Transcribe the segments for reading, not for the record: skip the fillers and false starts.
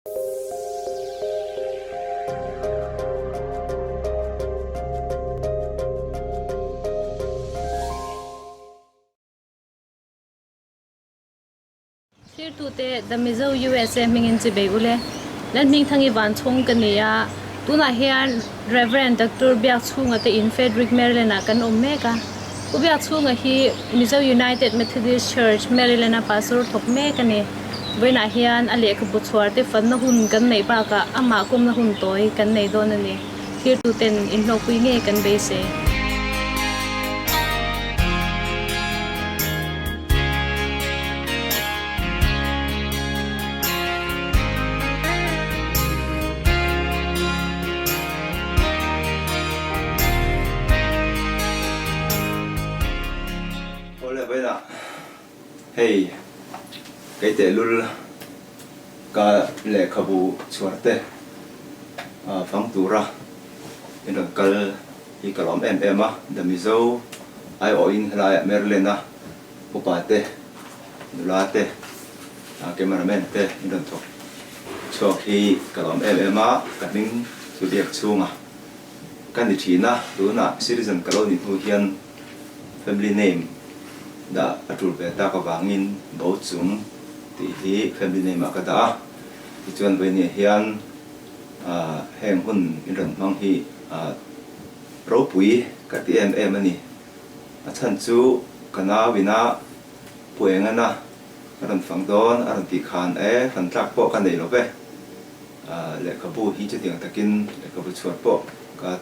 Thirtute The Mizo USA hmingin chibei ule. Lalhmingthangi Vanchhawng ka ni a, tunah hian Rev. Doctor Biakchhunga te in Frederick, Maryland ah kan awm mek a. Pu Biakchhunga hi Mizo United Methodist Church, Maryland a pastor thawk mek a ni. Vawiinah hian a lehkhabu chhuar te fanna hun kan neih bakah amah kawmna hun tawi kan nei dawn a ni. Thirtuten inhlawhpui nge kan beisei? Awle vawiinah hei kei tehlul ka lehkhabu chhuar te fang tura in rawn kal hi ka lawm em em a, The Mizo aiawhin helaiah Maryland-a upa te, nula te, cameraman te in rawn thawk chhuak hi ka lawm em em a, ka hming chu biak chhunga ka ni thin a, tunah citizen ka lo nih hnu hian family name dah a tul ve tak avangin bo chung tih hi family name ah ka dah a, tichuan vawinia hian heng hun in rawn hmang hi ropui ka ti em em a ni. A chhan chu ka nau ina Pu Engana a rawn fang dawn a rawn tih khan e, fan tlak pawh ka nei lo ve. Lehkhabu hi chutiang takin lehkhabu chhuat pawh ka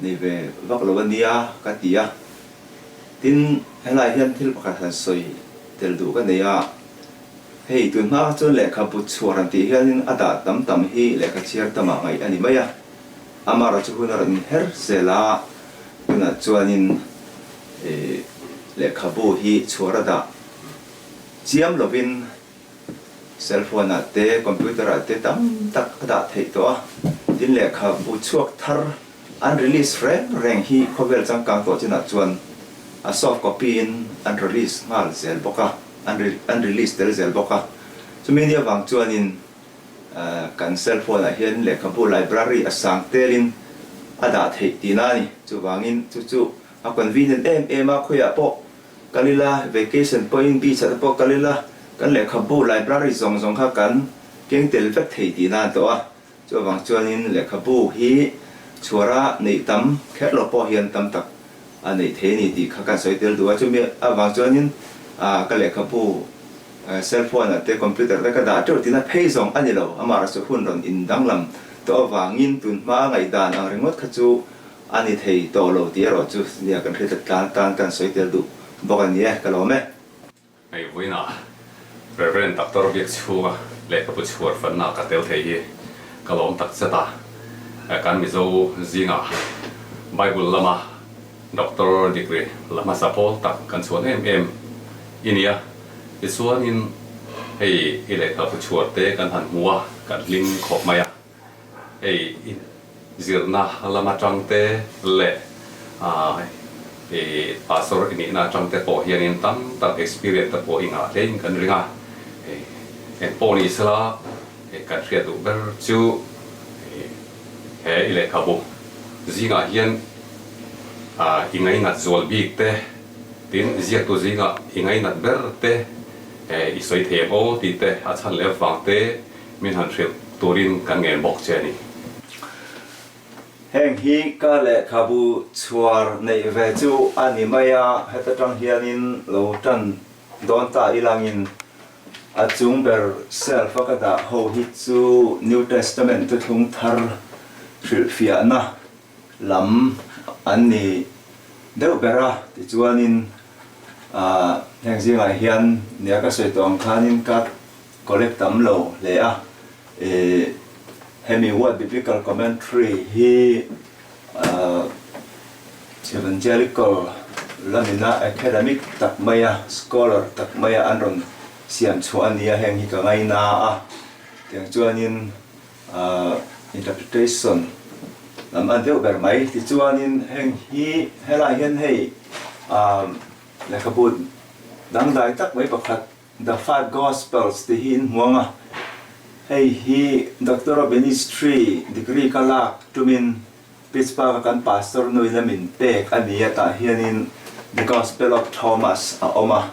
nei ve vak lo a nia ka ti a. Tin, helai hian thil pakhat han sawi tel duh ka nei a, hei tun hma kha chuan lehkhabu chhuar han tih hianin a dah tam tam hi lehkha chhiar tamah ngaih a ni mai a. Amaherawhchu hun a rawn inher zel a, tunah chuanin lehkhabu hi chhuar a dah chiam lovin cell phone ah te computer ah te tam tak a dah theih tawh a, tin lehkhabu chhuak thar an release reng reng hi khawvel changkang tawh chinah chuan a soft copy in an release nghal zel bawk a, an release tel zel bawk a, chumi nia vang chuanin Kan cell phone ah hian lehkhabu library a sang telin a dah theih tihna a ni. Chuvangin chu chu a convenient em em a, khawiah pawh kal ila, vacation pawhin beach ah te pawh kal ila, kan lehkhabu library zawng zawng kha kan keng tel vek thei tihna a ni tawh a. Chuvang chuanin lehkhabu hi chhuara neih tam kher lo pawh hian tam tak a neih thei a ni tih kha kan sawi tel duh a. Chumi avang chuanin ka lehkhabu Cell phone ah te computer te ka dah teuh tina phei zawng a ni lo, amaherawhchu hun rawn in danglam tawh avangin tun hma ngaihdan ang ringawt kha chu a ni thei tawh lo tih erawh chu nia kan hriat tlan tan kan sawi tel duh bawk a ni e, ka lawm e. Hei vawiinah Reverend Doctor Biakchhunga lehkhabu chhuar fanna ka tel thei hi ka lawm tak zet a, kan Mizo zingah Bible lama Doctor degree la hmasa pawl tak kan chhuan em em i nia. Tichuanin hei i lehkhabu chhuar te kan han hmu a, kan hlim khawp mai a. Hei i zirna lam atang te leh i pastor i nihna atang te pawh hianin tam tak experience te pawh i ngah hlein kan ring a. Hei engpawh ni sela kan hriat duh ber chu he i lehkhabu zingah hian i ngainat zual bik te, Tin, ziaktu zingah i ngainat ber te, i sawi thei ang aw tih te a chhan leh avang te min han hrilh turin kan ngen bawk che a ni. Heng hi ka lehkhabu chhuar neih ve chu a ni mai a, heta tang hianin lo tan dawn ta ilangin a chung ber shelf a ka dah ho hi chu New Testament thuthlung thar hrilhfiahna lam an ni deuh ber a, tichuanin ahh heng zingah hian nia ka sawi tawh ang khanin ka collect tam lo hle a, ih hemi Word Biblical Commentary hi ahh Evangelical lamina academic tak maia scholar tak maia an rawn siam chhuah a ni a, heng hi ka ngaina a, tiang chuanin Ahh interpretation lam a deuh ber mai. Tichuanin heng hi helai hian hei ahh lehkhabu dangdai tak mai pakhat The Five Gospels tih hi in hmuang a. Hei hi Doctor of Ministry degree ka lak tumin Pittsburgh a kan pastor nui lamin pek a ni a, tah hianin The Gospel of Thomas a awm a,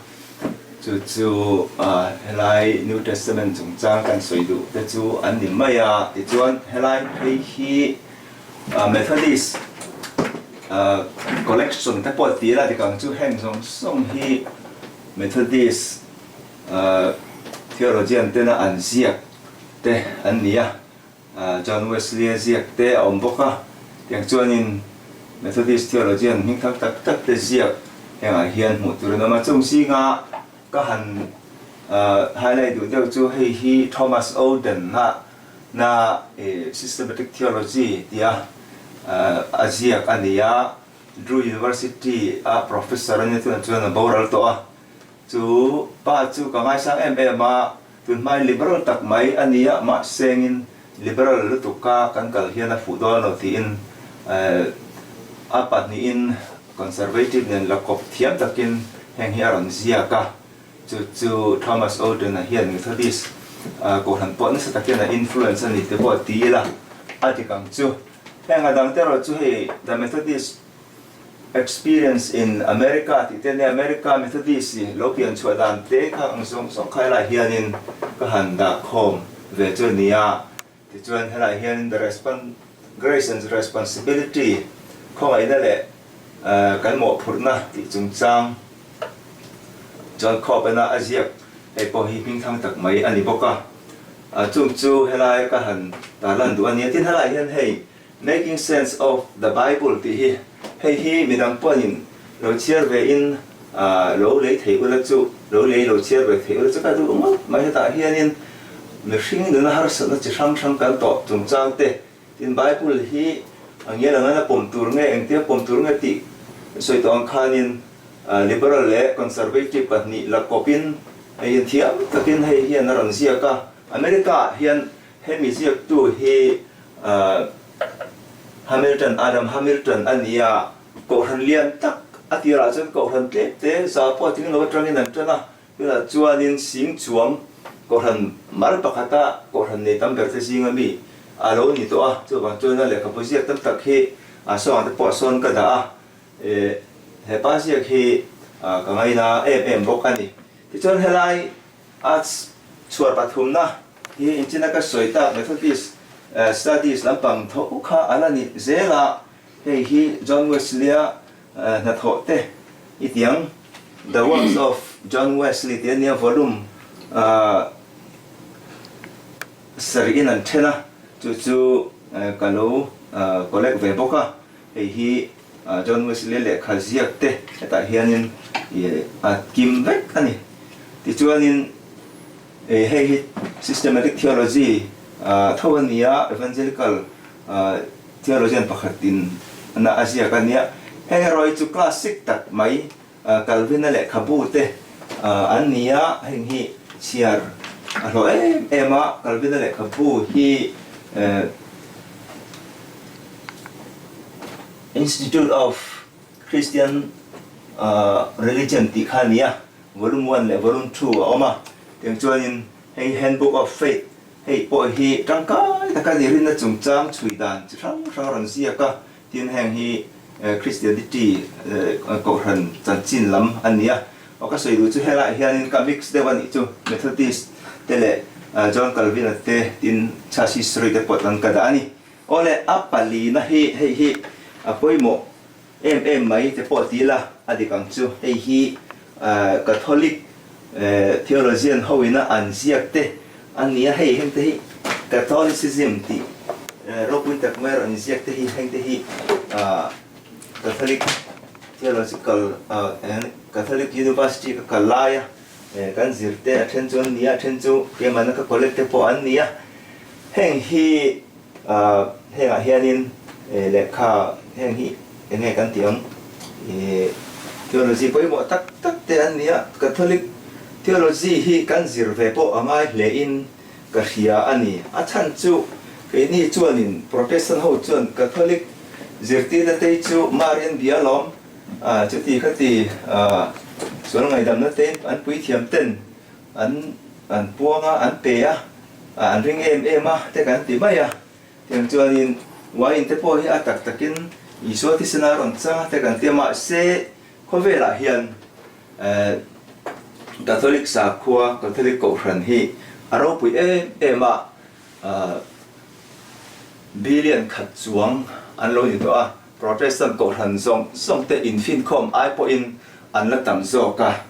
chu chu helai New Testament chungchang kan sawi duh te chu an ni mai a. Tichuan helai phei hi Methodist collection te pawh ti ila dik ang chu heng zawng zawng hi Methodist Theologian tena an ziak te an ni a, John Wesley-a ziak te a awm bawk a, tiang chuanin Methodist theologian hming thang tak tak te ziak hengah hian hmuh tur an awm a, chung zinga ka han highlight duh deuh chu hei hi Thomas Oden-a na Systematic Theology tia a ziak a ni a, Drew University-a professor a nia tunah chuan a boral tawh a. Chu pa chu ka ngaisang em em a, tunhmai liberal tak mai a nia, mahsengin liberal lutuk ka kan kal hian a fuh dawn lo tiin a pahnihin conservative nen la kawp thiam takin heng hi a rawn ziak a, chu chu Thomas Oden-a hian Methodist kohhran pawh nasa takin a influence a ni te pawh ti ila a dik ang chu. Heng a dangte erawh chu hei The Methodist Experience in America tih te nia America Methodist i lo pian chhuah dan te kha ang zawng zawng kha helaiah hianin ka han dah khawm ve chu a ni a. Tichuan helaiah hianin the respon Grace and Responsibility khawngaihna leh kan mawhphurhna tih chungchang chuan khawpena a ziak hei pawh hi hmingthang tak mai a ni bawk a. Chung chu helai ka han tarlan duh a nia. Tin helaiah hian hei Making Sense of the Bible tih hi hei hi midang pawhin lo chhiar ve in lo lei thei ula chu lo lei lo chhiar ve thei ula chu ka duh ngawt mai. Hetah hianin mihring nuna harsatna chi hrang hrang kan tawh chungchang te tin Bible hi a ngial anga na pawm tur nge engtia pawm tur nge tih sawi tawh ang khanin Liberal leh Conservative pahnih la kawpin hei hian thiam takin hei hian a rawn ziak a. America ah hian Hemi ziaktu hi Hamilton, Adam Hamilton a ni a, Kohhran lian tak a tirah chuan Kohhran tlem te za pawh tling lo atangin an tan a, tunah chuanin sing chuang Kohhran mal pakhata Kohhran nei tam ber te zinga mi a lo ni tawh a, chuvang chuan a lehkhabu ziak tam tak hi a sawng te pawh sawn ka dah a, hepa ziak hi ka ngaina em em bawk a ni. Tichuan helai Arts chhuar pathumna hi inchina ka sawi tak Methodist Studies lampang tho kha a la ni zel a, hei hi John Wesley-a hnathawh te i ti ang, The Works of John Wesley tih a nia, volume sarih in an then a, chu chu ka lo collect ve bawk a, hei hi John Wesley lehkha ziak te hetah hianin a kim vek a ni. Tichuanin hei hi Systematic Theology tho a ni a, Evangelical theologian pakhatin a ziak a nia. Heng erawh hi chu classic tak mai Calvin-a lehkhabu te an ni a, heng hi chhiar a hlawh em em a, Calvin-a lehkhabu hi Institute of Christian Religion tih kha a ni a, Volume One leh Volume Two a awm a, tiang chuanin hei Handbook of Faith hei pawh hi tangkai taka ni rinna chungchang chhui dan chi hrang hrang a rawn ziak a, Tin, heng hi Christianity kohhran chanchin lam a ni a, aw ka sawi duh chu helaiah hianin ka mix deuh a nih chu, Methodist te leh John Calvin-a te tin Church History te pawh tan ka dah a ni. Aw le, a palina hi hei hi a pawimawh em em mai te pawh ti ila a dik ang chu, hei hi Catholic theologian ho ina an ziak te A ni a, hei hengte hi Catholicism tih ropui tak mai a rawn inziak te hi hengte hi Catholic Theological Catholic University ka kal lai a kan zir te a then chu an ni a, a then chu keimahna ka collect te pawh an ni a. Heng hi hengah hianin lehkha heng hi eng nge kan tih ang theology pawimawh tak tak te an ni a, Catholic theology hi kan zir ve pawh a ngai hle in ka hria a ni. A chhan chu keini chuanin Protestant ho chuan Catholic zirtirna te chu Marian bia lawm chuti khati sual ngaihdamna te an puithiam ten an an puang a an pe a. An ring em em a te kan ti mai a, tiang chuanin wine te pawh hi a tak takin Isua thisen a rawn chang a te kan ti a, mahse khawvelah hian Catholic sakhua, Catholic kohhran hi a ropui em em a, billion khat chuang an lo ni tawh a, Protestant kohhran zawng zawng te infinkhawm ai pawhin an la tam zawk a,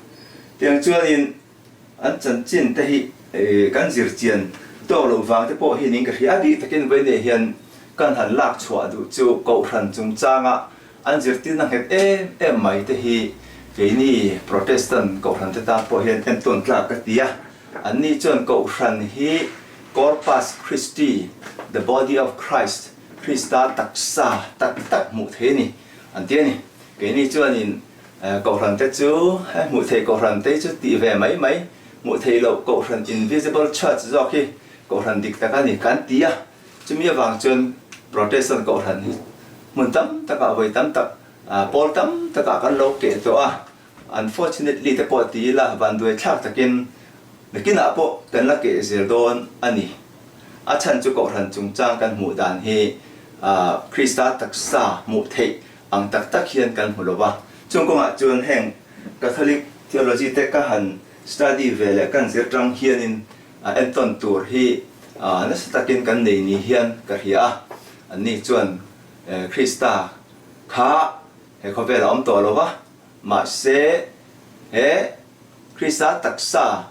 tiang chuanin An chanchin te hi kan zir chian tawk loh vang te pawh hi ning ka hria. A bik takin vawiinah hian kan han lak chhuah duh chu Kohhran chungchanga an zirtirna nghet em em mai te hi keini Protestant Kohhran te tan pawh hian entawn tlak ka ti a. Anni chuan Kohhran hi Corpus Christi, the body of Christ, Krista taksa tak tak hmuh thei a ni an ti a ni. Keini chuanin Kohhran te chu hmuh theih kohhran te chu tih ve mai mai, hmuh theih loh kohhran invisible church zawk hi kohhran dik tak a ni kan ti a, chumi avang chuan Protestant kohhran hi hmun tam takah vawi tam tak pawl tam takah kan lo keh tawh a, unfortunately te pawh ti ila vanduai thlak takin nakinah pawh kan la keh zel dawn a ni. A chhan chu kohhran chungchang kan hmuh dan hi Krista taksa hmuh theih ang tak tak hian kan hmu lo va. Chung kawngah chuan heng Catholic theology te ka han study ve leh kan zir tang hianin entawn tur hi nasa takin kan nei ni hian ka hria a. Anni chuan Krista kha he khawvel a awm tawh lo va, mahse he Krista taksa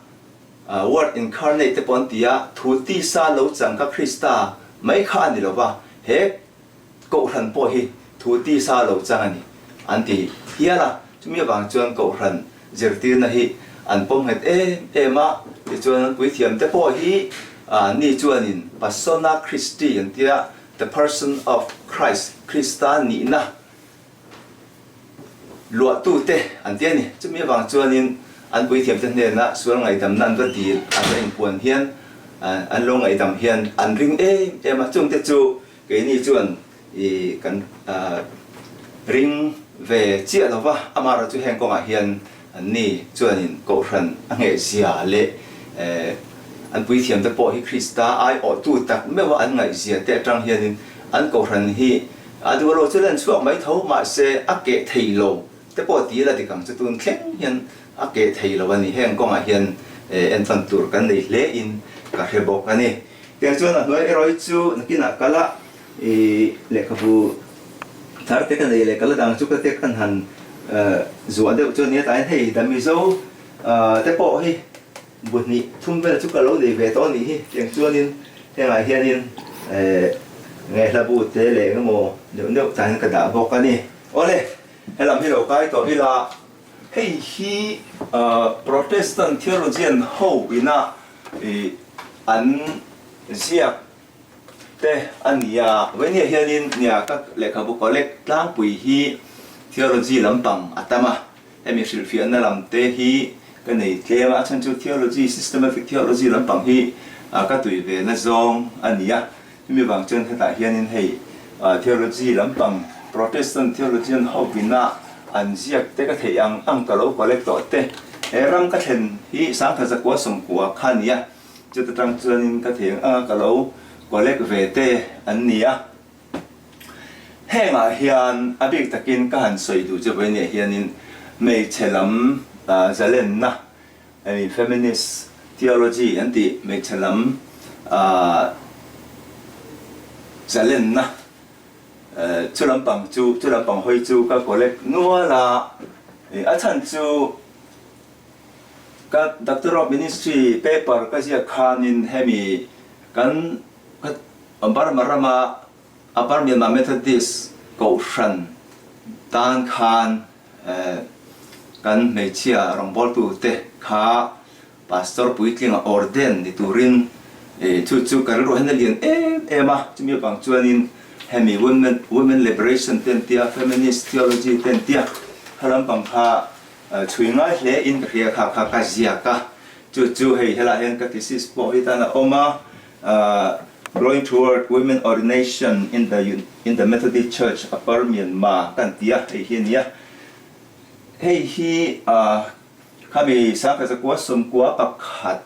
Word incarnate te pawh an ti a, thu tisa lo chang kha Krista mai kha a ni lo va, he Kohhran pawh hi thu tisa lo chang a ni, an ti hial a. Chumi avang chuan Kohhran zirtirna hi an pawm nghet em em a, tichuan an puithiam te pawh hi ni chuanin Persona Christi an tia, the person of Christ, Krista nihna luahtute an ti a ni. Chumi avang chuanin an puithiam te hnena sual ngaihdamna an va dil, an va inpuan hian an lo ngaihdam hian an ring em em a, chungte chu Keini chuan i kan ring ve chiah lo va, amaherawh chu heng kawngah hian anni chuanin Kohhran a nghehzia leh an puithiamte pawh hi Krista aiawhtu tak meuha an ngaihzia te atang hianin an Kohhran hi a duh lo chu lan chhuak mai tho mahse a keh thei lo te pawh ti ila dik ang chu tun thleng hian a keh thei lo a ni. Heng kawngah hian entawn tur kan nei hle in ka hre bawk a ni. Tiang chuan a hnuai erawh hi chu nakinah kal a, i lehkhabu thar te ka nei leh kal a dang chu ka te kan han zuah deuh chu a nia tain hei The Mizo te pawh hi bu hnih thum vel chu ka lo nei ve tawh a nih hi. Tiang chuanin hengah hianin ngaihla bu te leh engemaw neuh neuh tain ka dah bawk a ni. Awle, helam hi lo kai tawh ila hei hi Protestant theologian ho ina I an ziak te a ni a, Vainia hianin nia ka lehkhabu collect tlangpui hi theology lampang a tam a, hemi hrilhfiahna lam te hi ka nei tlem a, a chhan chu theology, systematic theology lampang hi ka tui ve na zawng a ni a, chumi vang chuan hetah hianin hei theology lampang Protestant theologian hovina an ziak te ka theih ang ang ka lo collect tawh te. He ram ka thlen hi sangkhat zakua sawmkua kha a ni a, chuta tang chuanin ka theih ang anga ka lo collect ve te an ni a. Hengah hian a bik takin ka han sawi duh che vawiin ah hianin hmeichhe lam zalenna, I mean feminist theology an tih hmeichhe lam zalenna Chu lampang chu, chu lampang hawi chu ka collect nual a, a chhan chu ka Doctor of Ministry paper ka ziak khanin hemi kan Burma rama Upper Myanmar Methodist Kohhran tan khan kan hmeichhia rawngbawltute kha Pastor puitlinga ordain ni turin chu chu ka rilru hian a lian em em a, chumi avang chuanin hemi women women liberation te an tia, feminist theology te an tia, kha lampang kha chhui ngai hle in ka hria kha kha ka ziak a, chu chu hei helaiah hian ka thesis pawh hi tan a awm a, Growing toward women ordination in the in the Methodist Church Upper Myanmar ka an tia hei hi a nia, hei hi Khami sangkhat zakua sawmkua pakhat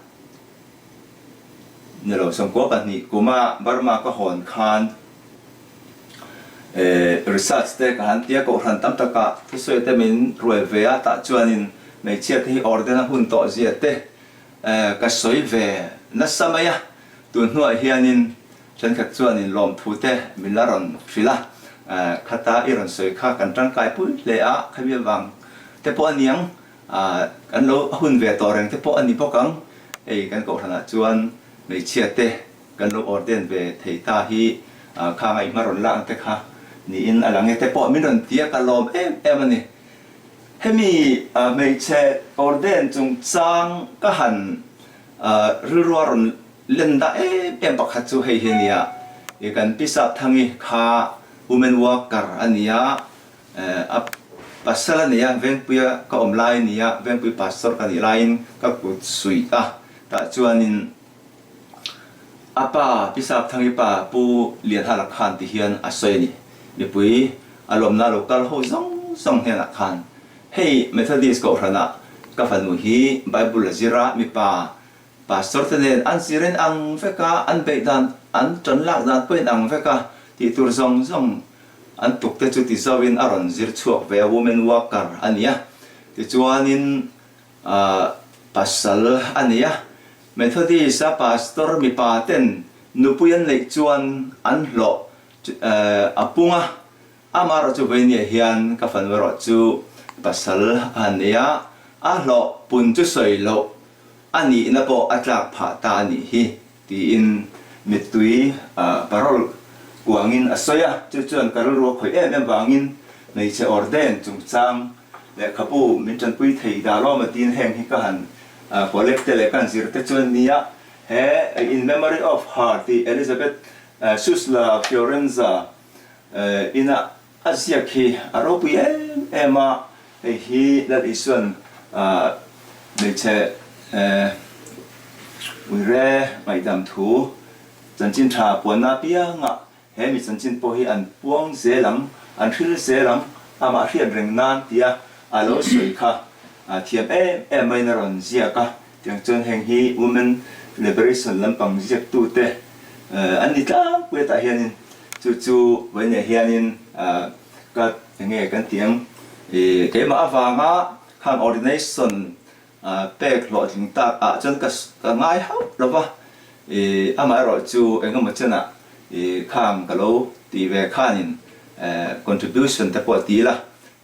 Ni lo, 92 kuma Burma ka hawn khan research te ka han tia kohhran tam takah thusawi te min ruai ve a, tah chuanin hmeichhia te hi orden a hun tawh zia te ka sawi ve nasa mai a, tun hnuah hianin thenkhat chuanin lawmthu te min la rawn hrilh a, khata i rawn sawi kha kan tangkai pui hle a, khami avang te pawh a niang. Kan lo hun ve tawh reng te pawh a ni bawk ang. Hei kan kohhranah chuan hmeichhia te kan lo ordain ve thei ta hi kha ngaihma rawn lak ang te kha niin a lang e te pawh min rawn ti a, ka lawm em em a ni. Hemi hmeichhe ordain chungchang ka han rilrua rawn len dah em em pakhat chu hei hi a nia. Kan Pi Sapthangi kha women worker a ni a, A pasal a nei a, Vengpuia ka awm lai a ni a, Vengpui pastor ka nih laiin ka kut suih a, tah chuanin a pa Pi Sapthangi pa Pu Lianhala khan ti hian a sawi a ni. Mipui a lawmna lo kal ho zawng zawng hnenah khan, Hei Methodist kohhranah ka fanu hi Bible a zir a, mipa pastor te nen an zir in ang vek a, an beih dan an tan lak dan pawh in ang vek a, tih tur zawng zawng An tuk te chu ti zauhin a rawn zir chhuak ve a, women worker a ni a, tichuanin pasal a nei a, Methodist a pastor mipa ten nupui an neih chuan an hlawh a pung a, amaherawh chu vawinia hian ka fanu erawh chu pasal a han nei a, a hlawh pun chu sawi loh a nihna pawh a tlak phah ta a nih hi. Tiin mittui parol kuangin a sawi a, chu chuan ka rilru a khawih em em vangin hmeichhe ordain chungchang lehkhabu min tanpui thei dah lawm a tiin heng hi ka han collect te leh ka han zir te chuan nia he In Memory of Her tih Elizabeth Schüssler Fiorenza ina A ziak hi a ropui em em a, hei hi Lal Isua'n hmeichhe uire ngaihdam thu chanchin tha puanna apiangah he mi chanchin pawh hi an puang zel ang, an hril zel ang, amah hriat reng nan tia a lo sawi kha thiam em em maiin a rawn ziak a. Tiang chuan heng hi Women Liberation lampang ziaktute an ni tlangpui atah hianin chu chu vawiinah hianin ka enge kan tih ang ih keimah avanga khang ordination pek hlawhtling tak ah chuan ka ka ngai hauh lo va ih amaherawh chu engemaw chenah ih khang ka lo tih ve khanin contribution te pawh ti ila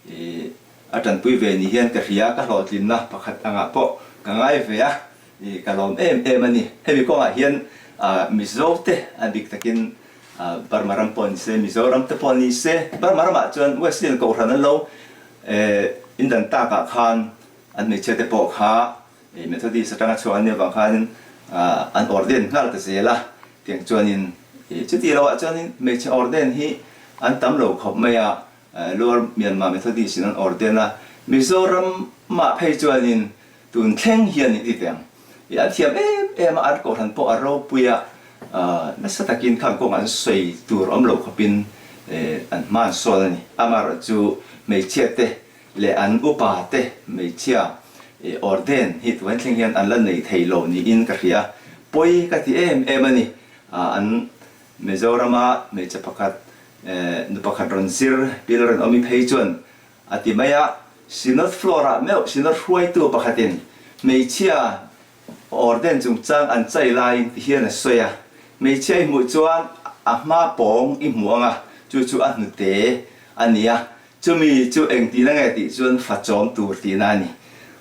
ih A tanpui ve ni hian ka hria, ka hlawhtlinna pakhat angah pawh ka ngai ve a, i ka lawm em em a ni. Hemi kawngah hian Mizo te a bik takin Burma ram pawh ni se, Mizoram te pawh ni se, Burma ramah chuan Wesleyan Kohhran an lo indan takah khan an hmeichhia te pawh kha Methodist atanga chhuak an nih avang khanin an ordain nghal ta zel a, tiang chuanin chuti loah chuanin hmeichhe ordain hi an tam lo khawp mai a, Lower Myanmar Methodist in an ordain a, Mizoram mah phei chuanin tun thleng hian in ti teh ang. I an thiam em em a, an kohhran pawh a ropui a, nasa takin khang kawng an sawi tur awm lo khawpin an hma an sawn a ni. Amaherawh chu hmeichhia te leh an upa te hmeichhia ordain hi tun thleng hian an la nei thei lo niin ka hria. Pawi ka ti em em a ni. An Mizorama hmeichhe pakhat Nu pakhat rawn zir pil rawn awm i phei chuan a ti mai a, Synod floor ah meuh Synod hruaitu pakhatin hmeichhia orden chungchang an chai laiin ti hian a sawi a, hmeichhia i hmuh chuan a hma pawng i hmu ang a, chu chu a hnute a ni a, chumi chu engtihna nge tih chuan fa chawm tur tihna a ni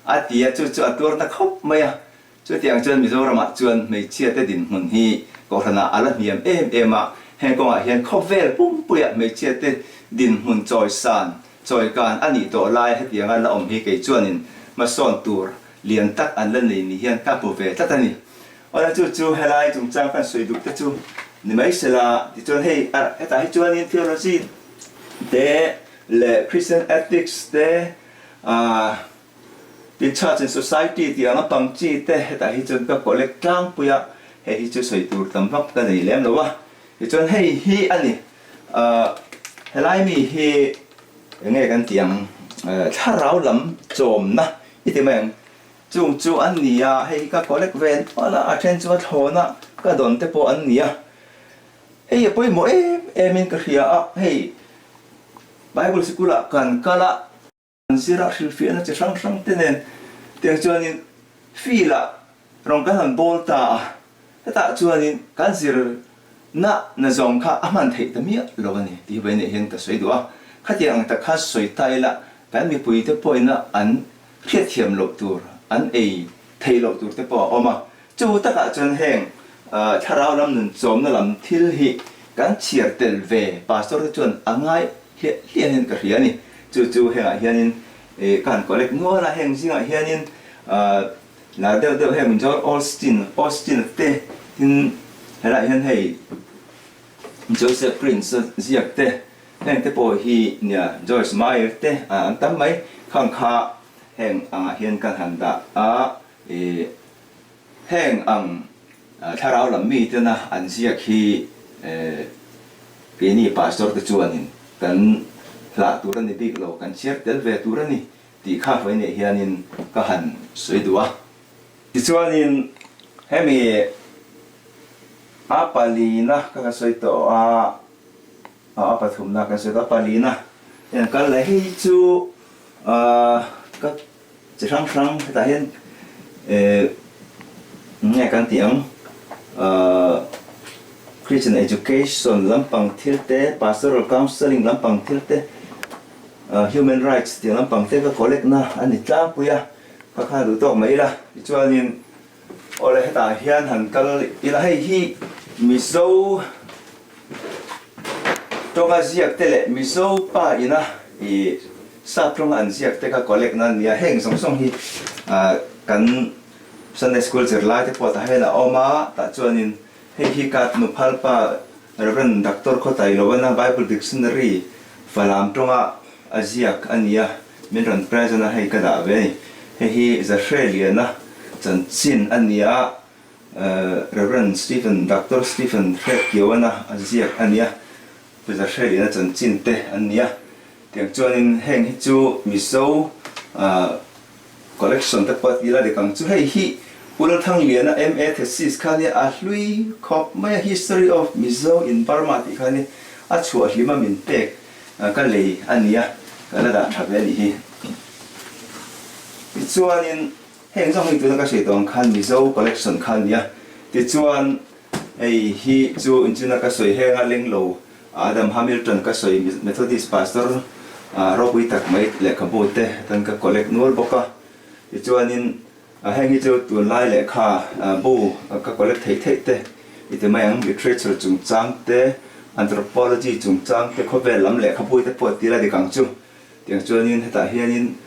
a ti a, chu chu a tuar ta khawp mai a. Chutiang chuan Mizoramah chuan hmeichhiate dinhmun hi Kohhranah a la hniam em em a, heng kawngah hian khawvel pumpuiah hmeichhiate dinhmun chawisan, chawikan a nih tawh lai hetianga la awm hi kei chuanin hmasawn tur lian tak an la nei ni hian ka hmu ve tlat a ni. Awle chu chu helai chungchang kan sawi duh te chu ni mai sela tichuan hei hetah hi chuanin theology te leh Christian ethics te ah Tin Church and Society tih anga pang chi te hetah hi chuan ka collect tlangpui a, hei hi chu sawi tur tam vak ka nei lem lo a. Tichuan hei hi a ni, ahh helai mi hi eng nge kan tih ang, thlarau lam chawmna i ti mai ang, chung chu an ni a, hei hi ka collect ve nual a, a then chu a thlawn a. ka dawn te pawh an ni a. Hei a pawimawh em em in ka hria a, hei Bible sikul ah kan kal a, kan zir a, hrilhfiahna chi hrang hrang te nen tiang chuanin field ah rawng kan han bawl ta a, hetah chuanin kan zir na na zawng kha a hman theih ta miah lo a ni tih hi vawiin hian ka sawi duh a, khatiang ang tak kha sawi ta ila kan mipui te pawhin a an hriatthiam loh tur, an ei theih loh tur te pawh a awm a. Chu takah chuan heng thlarau lam nun chawmna lam thil hi kan chhiar tel ve pastor te chuan a ngai hliah hliah hian ka hria a ni. Chu chu hengah hianin ka han collect nual a, heng zingah hianin lar deuh deuh heng Joel Osteen Osteen te tin helaiah hian hei Joseph Prince a ziak te heng te pawh hi nia Joyce Meyer te an tam mai khang kha heng angah hian kan han dah a i heng ang thlarau lam mi tena an ziak hi keini pastor te chuanin kan hlah tur a ni bik lo, kan chhiar tel ve tur a ni tih kha hruai neih hianin ka han sawi duh a. Tichuanin hemi a palina ka ka sawi tawh a, a pathumna kan sawi tawh a, palina hian kal leh hei chu ka Chi hrang hrang hetah hian eh nge kan tih ang ahh Christian education lampang thil te, pastoral counselling lampang thil te, ah human rights tih lampang te ka collect na a ni tlangpui a, ka kha duh tawk mai ila. Tichuanin awle hetah hian han kal ila hei hi Mizo tawnga ziak te leh Mizo pa ina ih Sap tawnga an ziak te kha collect na ania, heng zawng zawng hi kan Sunday School zirlai te pawh tah hian a awm a, tah chuanin hei hi ka nuphal pa Rev. Doctor Khawtailoana Bible Dictionary Falam tawnga a ziak ania, min rawn present a hei ka dah ve a ni. Hei hi Zahreliana chanchin ania, Rev. Stephen Doctor Stephen Hrekiauana a ziak ania, Pu Zahreliana chanchin te an nia. Tiang chuanin heng hi chu Mizo collection te pawh a ti la dik ang chu. Hei hi Pu Lalthangliana MA thesis kha nia a hlui khawp mai a, History of Mizo in Burma tih kha nia a chhuah hlim a min pek ka lei a nia, ka la dah tha ve a nih hi. Tichuanin heng zawng hi tuna ka hriat tawh ang khan Mizo collection kha a nia. Tichuan hei hi chu inchuna ka sawi heng a leng lo Adam Hamilton ka sawi Methodist Pastor ropui tak mai lehkhabu te tan ka collect nual bawk a, tichuanin heng hi chu tunlai lehkha bu ka collect theih theih te i ti mai ang, literature chungchang te, anthropology chungchang te, khawvel lam lehkhabu te pawh ti la dik ang chu. Tiang chuanin hetah hianin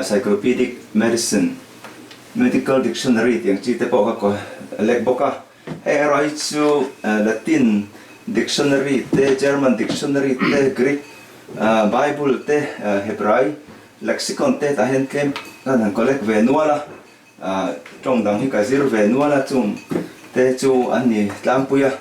cyclopedic medicine, medical dictionary tiang chi te pawh ka collect bawk a. Hei erawh hi chu Latin dictionary te, German dictionary te, Greek Bible te, Hebrai lexicon te tah hian tlem kan han collect ve nual a, tawng dang hi ka zir ve nual a, chung te chu an ni tlangpui a.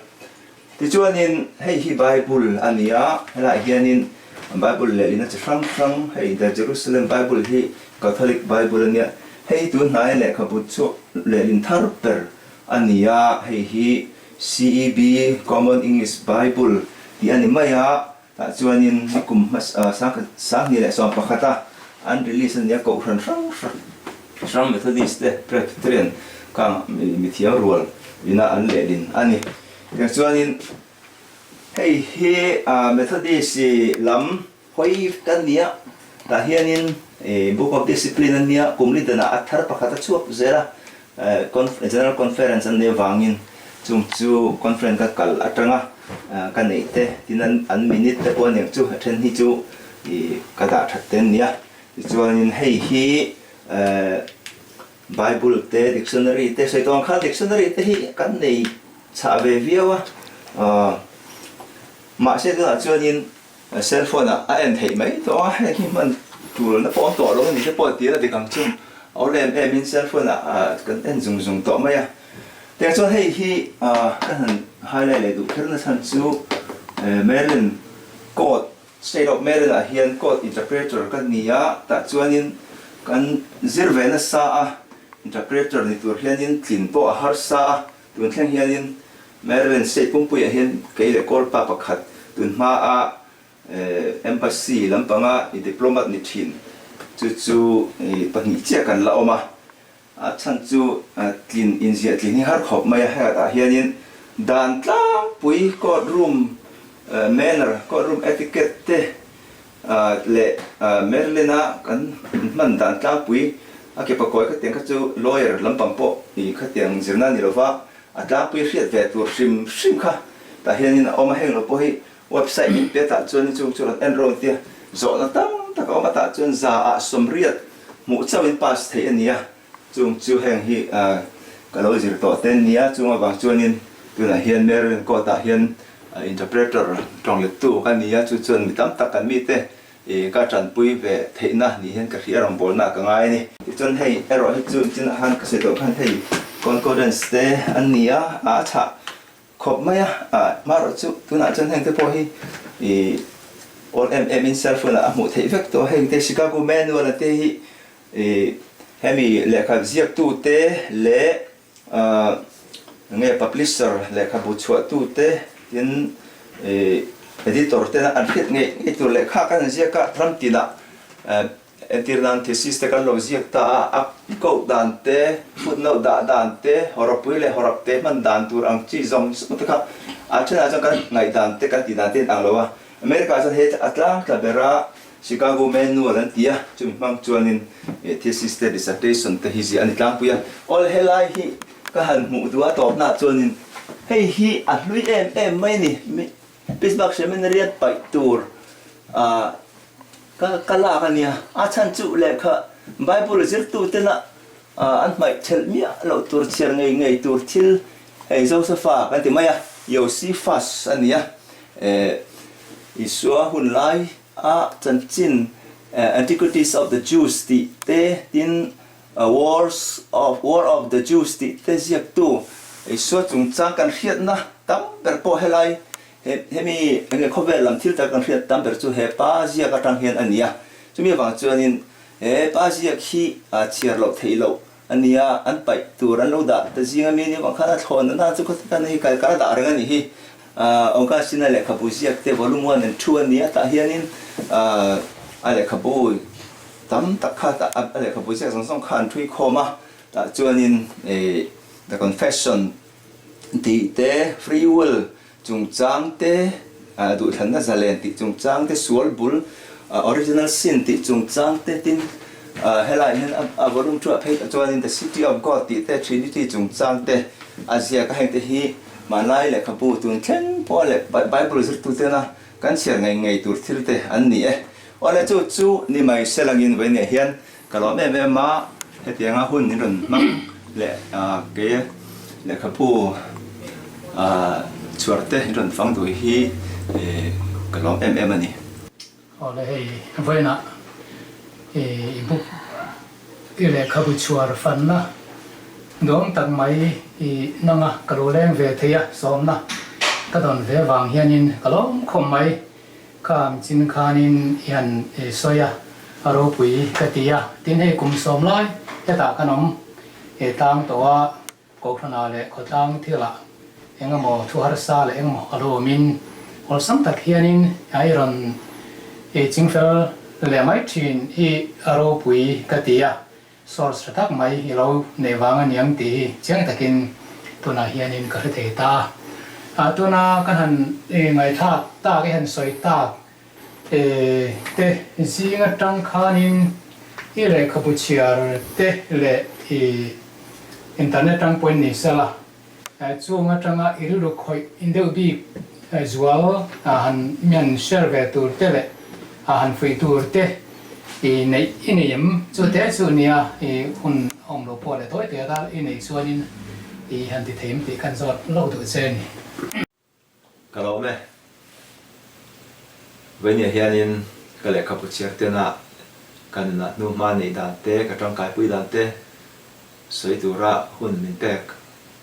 Tichuanin hei hi Bible a ni a, helaiah hianin Bible lehlina chi hrang hrang, hei The Jerusalem Bible hi Catholic Bible a nia, hei hi tunhnaia lehkhabu chhuak lehlin thar ber a ni a, hei hi CEB, Common English Bible, tih a ni mai a, tah chuanin a kum hmasa 2011 a an release a ni a, Kohhran hrang hrang Methodist te Presbyterian khang mithiam rual ina an lehlin a ni. Tiang chuanin hei hi Methodist lam Hawi kan ni a, tah hianin Book of Discipline an nia, kum li danah a thar pakhat a chhuak zel a, General Conference an nih avangin chung chu conference ka kal atanga ka neih te tin an minute te pawh a niang chu a then hi chu ka dah that te an nia. Tichuanin hei hi Bible te dictionary te sawi tawh ang khan dictionary te hi kan nei chhah ve viau a, mahse tunah chuanin Cell phone ah a en theih mai tawh a, heng hi hman tul na pawh awm tawh lo a ni te pawh tir a dik ang chu a awm em em in cell phone ah kan en zung zung tawh mai a. Tiang chuan hei hi ka han highlight leh duh kher na chhan chu Maryland court, state of Maryland ah hian court interpreter ka ni a, tah chuanin kan zir ve nasa a, interpreter ni tur hianin tlin pawh a harsa a. Tun thleng hianin Maryland State pumpuiah hian kei leh Kawlpa pakhat tun hmaa Embassy lampanga i diplomat ni thin chu chu pahnih chiah kan la awm a. A chhan chu tlin inziah tlin hi har khawp mai a, heatah hianin dan tlangpui court room manner, court room etiquette te leh Maryland-a kan hman dan tlangpui a ke pakawi khatiang kha chu lawyer lampang pawh i khatiang zirna a ni lova, a tlangpui hriat ve tur hrim hrim kha tah hianin a awm a, heng lo pawh hi website min pe tah chuan chung chu rawn en rawng tia zawhna tam tak a awm a, tah chuan za ah 80 hmuh chauhin pass theih a ni a, chung chu heng hi ka lo zir tawh te nia, chung avang chuanin tunah hian Maryland court ah hian interpreter tawng lettu ka ni a, chu chuan mi tam tak kan mite ka tanpui ve theihna ni hian ka hria rawngbawlna ah ka ngai a ni. Tichuan hei erawh hi chu chinah khan ka sawi tawh khan hei concordance te an ni a, a chhah Khawp mai a, hmarawh chu tunah chuan heng te pawh hi ih awl em em in cell phone ah a hmuh theih vek tawh a, heng te Chicago Manual a te hi ih hemi lehkha ziak tu te leh ah nge publisher lehkhabu chhuah tu te tin ih editor te an hriat ngei ngei tur lehkha kan ziak a ram tinah Entir nan thesis te kan lo ziak ta a, a koh dan te, footnote dah dan te, hawrawpui leh hawrawp te hman dan tur ang chi zawng zawng te kha a thenah chuan kan ngaihdan te kan tih dan te in ang lo a. America ah chuan he a tlang tla ber a, Chicago Manual an ti a, chumi hmang chuanin thesis te dissertation te hi ziah a ni tlangpui a. Awl helai hi ka han hmuh duh a tawpnaah chuanin hei hi a hlui em em mai a ni. Pittsburgh Seminary a paih tur ah ka ka lak a nia. A chhan chu lehkha Bible zirtu tena an hmaih thelh miah loh tur chhiar ngei ngei tur thil hei Josepha kan ti mai a, Josephus a nia. Eh Isua hun lai a chanchin Antiquities of the Jews tih te tin Wars of War of the Jews tih te ziaktu Isua chungchang kan hriatna tam ber pawh helai hemi enge khawvel lam thil tak kan hriat tam ber chu he pa ziak atang hian a ni a. Chumi avang chuanin he pa ziak hi chhiar loh theih loh a ni a, an paih tur an lo dah ta zing ami nia vang khan a thlawn na chu khawti tan hei kal kal a dah reng a nih hi. Augustine-a lehkhabu ziak te volume one and two a ni a, tah hianin a lehkhabu Tam tak kha tah a lehkhabu ziak zawng zawng kha an thui khawm a, tah chuanin ih The Confession tih te, Free Will chungchang te, duhthlanna zalen tih chungchang te, sual bul, Original Sin tih chungchang te tin helaiah hian a volume two ah phei tah chuanin The City of God tih te, Trinity chungchang te a ziak a, hengte hi hmanlai lehkhabu tun thleng pawh leh Bible zirtutena kan chhiar ngei ngei tur thil te an ni e. Awle chu chu ni mai selangin vawiinah hian ka lawm em em a, hetianga hun min rawn hmang leh kei lehkhabu chhuar te min rawn fang duh hi ka lawm em em a ni. Awle hei vawiinah i book i lehkhabu chhuar fanna nuam tak mai i nanga ka lo leng ve thei a, sawmna ka dawn ve vang hianin ka lawm khawm mai. Kham chin khanin i han sawi a, a ropui ka ti a, tin hei kum sawm lai hetah kan awm e tlang tawh a, Kohhranah leh khawtlang thilah engemaw thu harsa leh engemaw a lo awmin awlsam tak hianin i rawn chingfel leh mai thin hi a ropui ka ti a, source tha tak mai i lo neih vang a niang tih hi chiang takin tunah hianin ka hre thei ta. Ah tuna ka han ngaihthlak tak i han sawi tak te zing atang khanin i lehkhabu chhiar te leh i internet atang pawhin ni sela chung atanga i rilru khawih deuh bik zual han mi han share ve tur te leh han fuih tur te i neih i nei em? Chu te chu nia i hun a awm lo pawh leh tawi te a i neih chuanin i han ti thei em tih khan zawt lo duh che a ni. Ka lawm e. Vawinia hianin ka lehkhabu chhiar tena ka nunah hnu hma neih dan te, ka tangkaipui dan te sawi tura hun min pek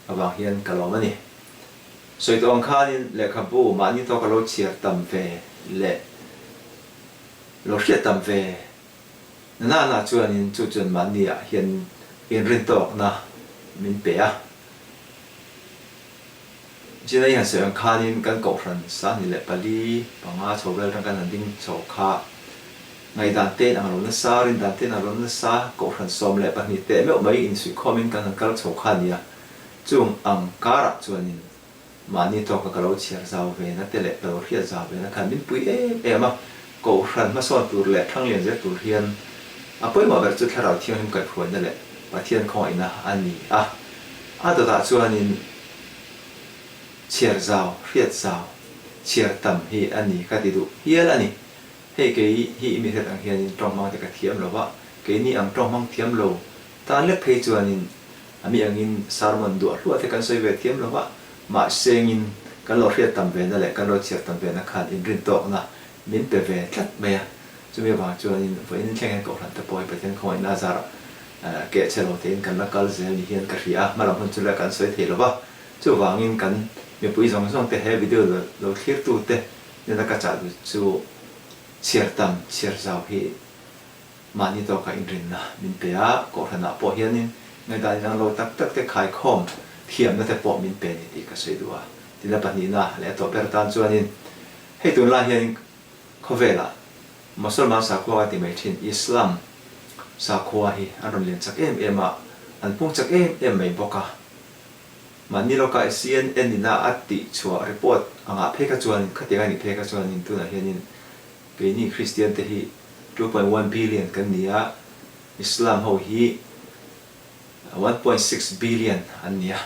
avang hian ka lawm a ni. Sawi tawh ang khanin lehkhabu mahni tawka lo chhiar tam ve leh lo hriat tam ve na na chuanin chu chuan mahniah hian inrintawkna min pe a. China i han sawi ang khanin kan kohhran 24, 5 chho vel atang kan han ding chho kha ngaihdan te in ang lo nasa, rindan te in ang lo nasa, kohhran 12 teh meuh mai insuihkhawmin kan han kal chho kha a ni a. Chung ang karah chuanin mahni tawka ka lo chhiar zau ve na te leh ka lo hriat zau ve na khan min pui em em a, kohhran hmasawn tur leh thanglian zel tur hian a pawimawh ber chu Thlarau Thianghlim kaihhruaina leh Pathian khawngaihna a ni a. A dawtah chuanin chhiar zau, hriat zau, chhiar tam hi a ni ka ti duh hial a ni. Hei kei hi i mi hriat ang hianin tawng hmang te ka thiam lo va, keini ang tawng hmang thiam lo tan lek phei chuanin a mi angin sermon duah hluah te kan sawi ve thiam lo va, mahsengin kan lo hriat tam ve na leh kan lo chhiar tam ve na khan inrintawkna min pe ve tlat mai a. Chumi avang chuanin vawiin thleng hian Kohhran te pawh hi Pathian khawngaihna a zarah keh che lo tein kan la kal zel ni hian ka hria a, hmalam hun chu la kan sawi thei lo va. Chuvangin kan mipui zawng zawng te he video lo thlirtu te nena ka chah duh chu chhiar tam chhiar zau hi mahni tawka inrinna min pe a, Kohhranah pawh hianin ngaihdan inang lo tak tak te khaikhawm thiamna te pawh min pe ni tih ka sawi duh a. Tina pahnihna leh a tawh ber tan chuanin hei tunlai hianin Khawvelah Mosolman sakhua ka ti mai thin, Islam sakhua hi an rawn lian chak em em a, an pung chak em em mai bawk a. Mahni lawka CNN ina a tih chhuah report angah phei kha chuanin, khatiang a nih phei kha chuanin tunah hianin keini Kristian te hi 2.1 billion kan ni a, Islam ho hi 1.6 billion an ni a.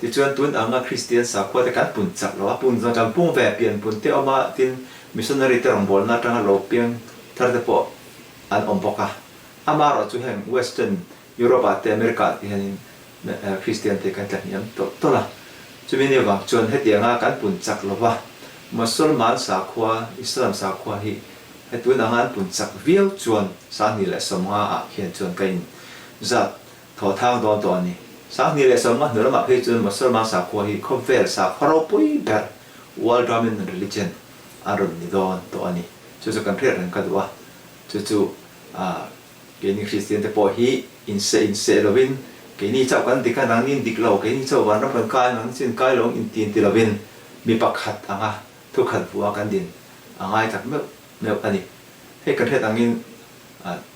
Tichuan tun anga Kristian sakhua te kan pun chak lo a, pun zawng kan pung ve pian pun te awm a, tin missionary te rawngbawlna atanga lo piang thar te pawh an awm bawk a. Amaherawh chu heng Western Europe ah te America ah te hianin Kristian te kan tla hniam tawlh tawlh a. Chumi ni avang chuan hetianga kan pun chak lo va, Mosolman sakhua, Islam sakhua hi he tun anga an pun chak viau chuan 2050 ah khian chuan ka in zat Thaw thang dawn tawh a ni. 2050 hnu lamah phei chuan Mosolman sakhua hi khawvel sakhua ropui ber, world dominant religion, a rawn ni dawn tawh a ni. Chu chu kan hriat reng ka duh a. Chu chu keini Kristian te pawh hi inseh inseh lovin, keini chauh kan dik a, nangni in dik lo, keini chauh vanram kan kai a, nangni chu in kai lo ang inti inti lovin mi pakhat anga thukhat vuah kan din a ngai tak meuh meuh a ni. Hei kan hriat angin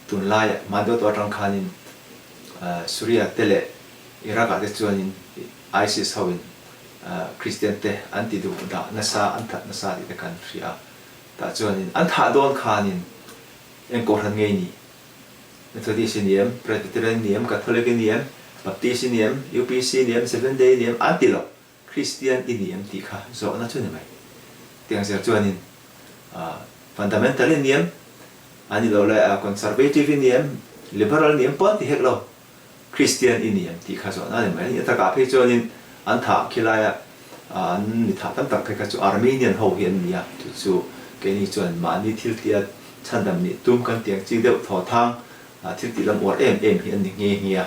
Tunlai Mandoto atang khanin Syria te leh Iraq ah te chuanin ISIS ho in Christian te an ti duh dah nasa, an that nasa tih te kan hria a. Tah chuanin an thah dawn khanin eng kohhran ngei ni? Methodist i ni em? Presbyterian i ni em? Catholic i ni em? Baptist i ni em? UPC i ni em? Seventh Day i ni em? An ti lo. Kristian i ni em tih kha zawhna chu ni mai. Tiang zel chuanin fundamental i ni em, a ni lo leh conservative i ni em, liberal i ni em pawh an ti hek lo. Kristian i ni em tih kha zawhna a ni mai. A nih takah phei chuanin an thah khi laia an mi thah tam tak phei kha chu Armenian ho hi an ni a, chu chu keini chuan mahni thil tia chhandam nih tum kan tiang chi deuh thaw thang thil tih lam uar em em hi an ni nghe nghe a,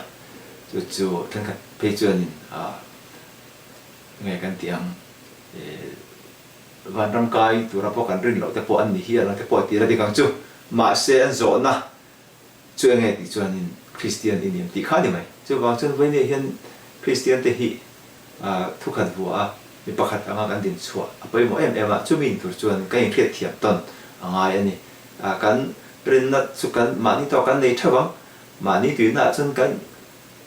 chu chu thenkhat phei chuanin Nge kan tih ang? Vanram kai tura pawh kan rin loh te pawh an ni hial ang te pawh tir a dik ang chu. Mahse an zawhna chu enge tih chuanin Kristian i ni em tih kha a ni mai. Chuvang chuan vawinia hian Kristian te hi thukhat vua a mi pakhat anga kan din chhuah a pawimawh em em a, chumi in tur chuan kan inhriatthiam tawn a ngai a ni. Kan rinna chu kan mahni tawk kan nei theuh ang, mahni tuina ah chuan kan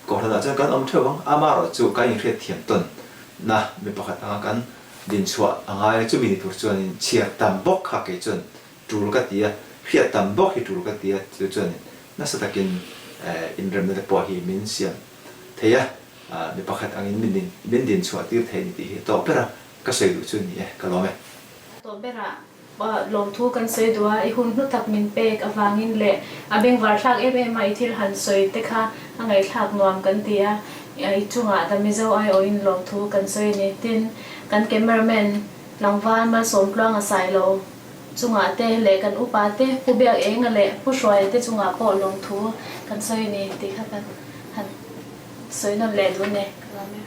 Kohhranah chuan kan awm theuh ang, amaherawh chu kan inhriatthiam tawn na mi pakhat anga kan dinchhuah a ngai a, chumi ni tur chuanin chhiar tam bawk kha kei chuan tul ka ti a, hriat tam bawk hi tul ka ti a, chu chuanin nasa takin inremna te pawh hi min siam thei a, mi pakhat angin min dinchhuah tir thei a ni tih hi a tawp ber a, ka sawi duh chu ni e, ka lawm e. A tawp berah lawmthu kan sawi duh a, i hun hlu tak min pek avangin leh a bengvar thlak em em a i thil han sawi te kha a ngaihthlak nuam kan ti a, i chungah The Mizo aiawhin lawmthu kan sawi a ni. Tin, kan cameraman tlangval Malsawmtluang a sai lo chungah te leh kan upa te Pu Biakenga leh Pu Hruaia te chungah pawh lawmthu kan sawi a ni tih kha kan han sawi nawn leh dun e. Ka lawm e.